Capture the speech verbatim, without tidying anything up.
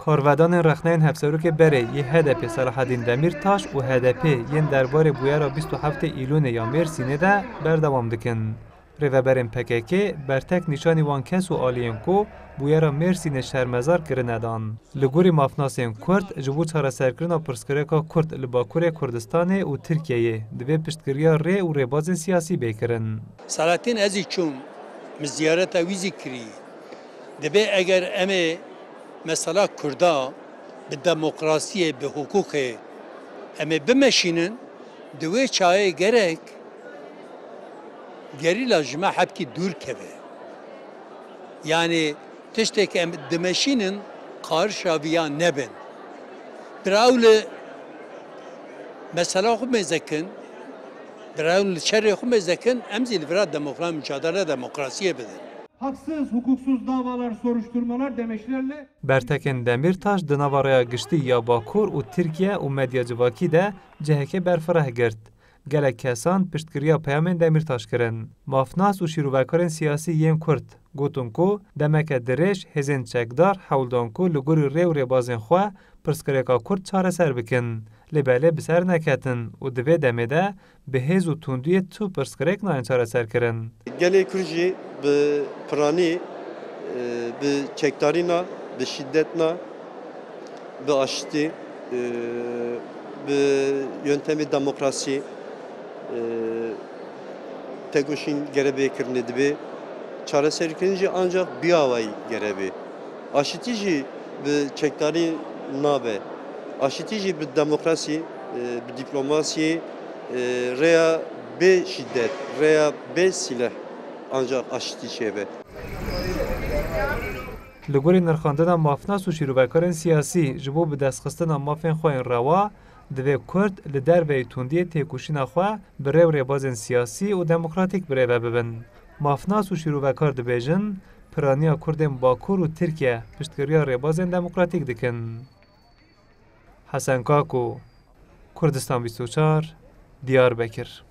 Karvedanên rexneyên hevserokê berê yê H D P Selahedîn Demîrtaş û H D P yên derbarê bûyera bîst û heftê Îlûnê ya Mêrsînê de berdewam dikin. Rêveberên P K K bertek nîşanî wan kes û aliyên ku bûyera Mêrsînê şermezar kirine dan. Li gorî mafnasên Kurd, ji bo çareserkirina pirsgirêka Kurd li Bakurê Kurdistanê û Tirkiyeyê divê piştgiriya rê û rêbazên siyasî bê kirin. Selahattin, ez jî çûm, min ziyareta wî jî kirî. Dibê eger em ê mesela Kurda bi demokrasiyê, bi hukukê em ê bimeşînin, di wê çaxê gerek gerîla ji me hebkî dûr keve. Yanî tiştê ke em dimeşînin, qarişa viya nebin. Bira ew li mesela xwe mêze kin, bira ew li şerê xwe mêze kin, em jî li vira demokra-, mücadele demokrasiyê bidin. Haksız, hukuksuz davalar, soruşturmalar demeçlerle Bertekên Demîrtaş di nava rêya giştî ya Bakur û Tirkiye û medya civakî de cihekê berfireh girt. Gelek kesan piştgiriya peyamên Demîrtaş kirin. Mafnas û şîrovekarên siyasî yên Kurd gotin ku demeke dirêj hêzên çekdar hewl dan ku li gorî rê û rêbazên xwe pirsgirêka Kurd çareser bikin. Lê belê bi ser neketin û di vê demê de bi hêz û tundiyê tu pirsgirêk nayên çareserkirin. Gelê Kurd jî bi piranî, e, bi çekdarîna, bi şîdetna, bi aştî, e, bi yöntemê demokrasî, e, tekoşîn gere bê kirinê, dibê çareserkirin jî ancak bi awayî gere bê. Aşitî jî bi çekdarî nabe. Aşitî jî bi demokrasî, e, bi dîplomasî, e, rêya bê şîdet, rêya bê sîleh ancak aşitî çêbe. Li gorî nirxandina mafnas û şîrovekarên siyasî ji bo bidestxistina mafên xwe yên rewa, divê Kurd li derveyî tundiyê têkoşîna xwe bi rê û rêbazên siyasî û demokratîk birêve bibin. Mafnas û şîrovekar dibêjin, piraniya Kurdên Bakur û Tirkiye piştgiriya rêbazên demokratîk dikin. Hesen Kako, Kurdistan bîst û çar, Diyarbekir.